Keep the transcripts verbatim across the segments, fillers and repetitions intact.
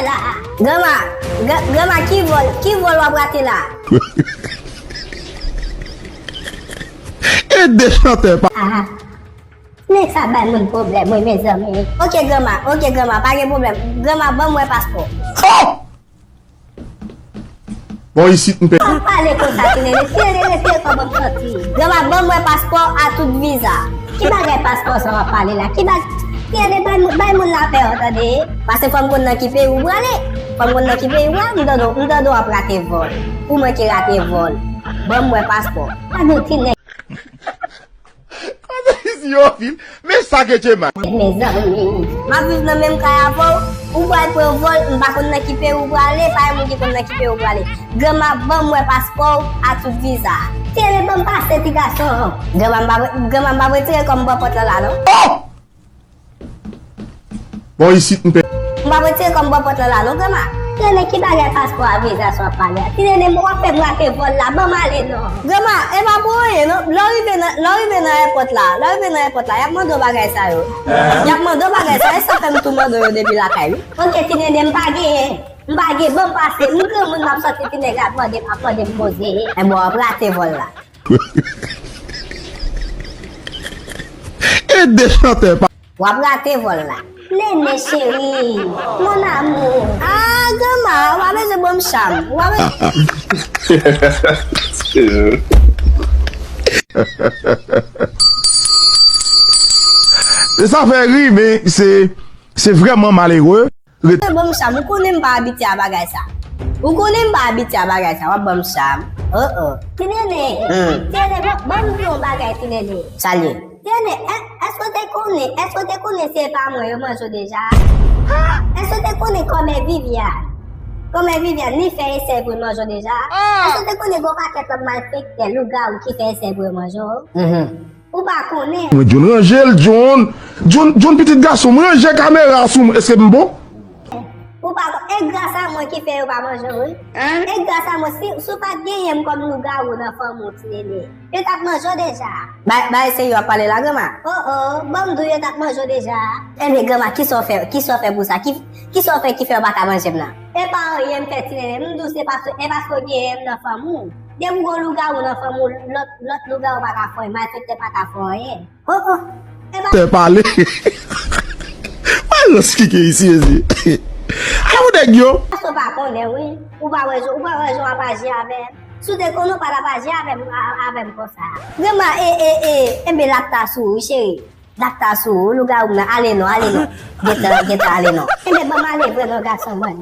Granma, gra- granma, ki vòl, ki vòl w ap rate la? E de chantè pa. Ah, nèg sa bay moun pwoblèm, wi, mezanmi. Ok, granma, ok, granma, pa gen pwoblèm. Granma, ban m wè paspò. Oh! Bon, isit, m pè. Pa pale konsa, Tinene. Tinene, retire kò ban m santi. Granma, ban m wè paspò a tout viza. Ki bagay paspò sa w ap pale la? Ki bag-, Tinene, bay, moun- bay moun lapè, w tande? Paske fò m konn nan ki peyi w prale. Fò m konn nan ki peyi w prale. M tande, m tande w ap rate vòl. Ou manke rate vòl. Ban m wè paspò. Gade yon ti nèg. Kote isi yo fil? Men sa ke Djemal. Mezanmi, m ap viv nan menm kay avè w, ou pral pran vòl, m pa konn nan ki peyi w prale, pa gen moun ki konn nan ki peyi w prale. Granma, ban m wè paspò w a tout viza. Tinene, ban m pase, ti gason. Granma, m p ap, granma, m p ap retire kò m bò pòt lan la, non. Oh! Bon, isit, m pè. M p ap retire kò m bò pòt lan la, non, granma. Tinene, ki bagay paspò a, viza sa w ap pale a? Tinene, w ap fè m rate vòl la, ban m ale, non. Granma, e pa pou anyen, non. Lè w rive nan, lè w rive nan èpòt la, lè w rive nan èpòt la, y ap mande w bagay sa yo. Y ap mande w bagay sa yo, e sa fè m tou mande w yo depi lakay, wi. Ok, Tinene, m pa genyen. M pa gen, ban m pase. M granmoun, m ap sòti, ti nèg la ap mande, ap mande m koze. Enben, w ap rate vòl la. E de chantè pa. W ap rate vòl la. Nene cheri, mon amour. Ah, granma, w pa bezwen ban m cham. W pa bezwen. E sa fè ri, men se, se vrèman malere. Ret- Ban m cham, ou konnen m pa abitye a bagay sa. Ou konnen m pa abitye a bagay sa, w ap ban m cham. Oh, oh. Tinene, hmm. Tinene, ban, ban m di yon bagay, Tinene. Sa l ye? Tinene, è-, èske w te konnen, èske w te konnen si e pa mwen yo manje w deja? Èske w te konnen kòmè Vivian? Kòmè Vivian, li fè esèy pou l manje w deja? Èske w te konnen gen yon pakèt lòt malfektè, lougawou ki fè esèy pou yo manje w? Mhm. Ou pa konnen. Mwen, John ranje l, John. John, John, pitit gason m, ranje kamera sou mwen. Èske m bon? Ou pa konnen. E gras a mwen ki fè yo pa manje w, wi. E gras a mwen. Si, si w pa t genyen m kòm lougawou nan fanmi w, Tinene, yo t ap manje w deja. Bay, bay, se yo ap pale la, granma. Oh, oh, ban m di w, yo t ap manje w deja. Enben, granma, kisa w fè, kisa w fè pou sa? Ki, kisa w fè ki fè yo pa ka manje m nan? E pa anyen m fè, Tinene. M di w se paske, e paske w genyen m nan fanmi w. Depi w gen lougawou nan fanmi w, lòt, lòt lougawou pa ka fè w anyen, malfektè pa ka fè w anyen. Oh, oh. E pa Tè pale. Mwen rans kike isi, mezye. A ou nèg yo. Paske w pa konnen, wi. Ou pa wè jan, ou pa wè jan w ap aji avè m. Si w te konnen, ou pa t ap aji avè m, a- avè m konsa. Granma, e, e, e, enben l ap ta sou ou, wi, cheri. Dakta sou ou, lougawou m nan, ale non, ale non. Gentan, gentan, ale non. Enben, ban m ale vre non, gason mwen.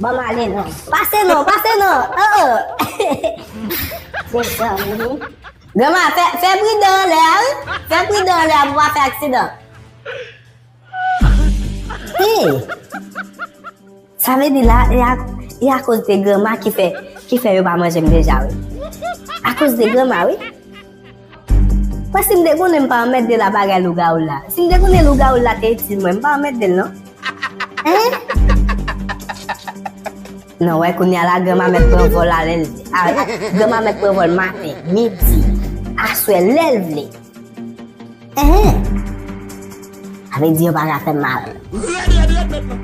Ban m ale non. Pase non, pase non. Oh, oh. Mezanmi. Granma, fè, fè pridan anlè a, wi. Fè pridan anlè a pou w pa fè aksidan. Hey! Sa vle di la, e a, e akoz de granma ki fè, ki fè yo pa manje m deja, wi. Akoz de granma, wi. Mwen, si m te konnen, m pa anmède l a bagay lougawou la. Si m te konnen lougawou la te itil mwen, m pa anmède l, non. Hein? Non, wè, kounye a la, granma mèt pran vòl a lè l, a, granma mèt pran vòl maten, midi, aswè, lè l vle. Enhen. Sa vle di yo pa ka fè m mal. Rèd, rèd, rèd, mèt lan.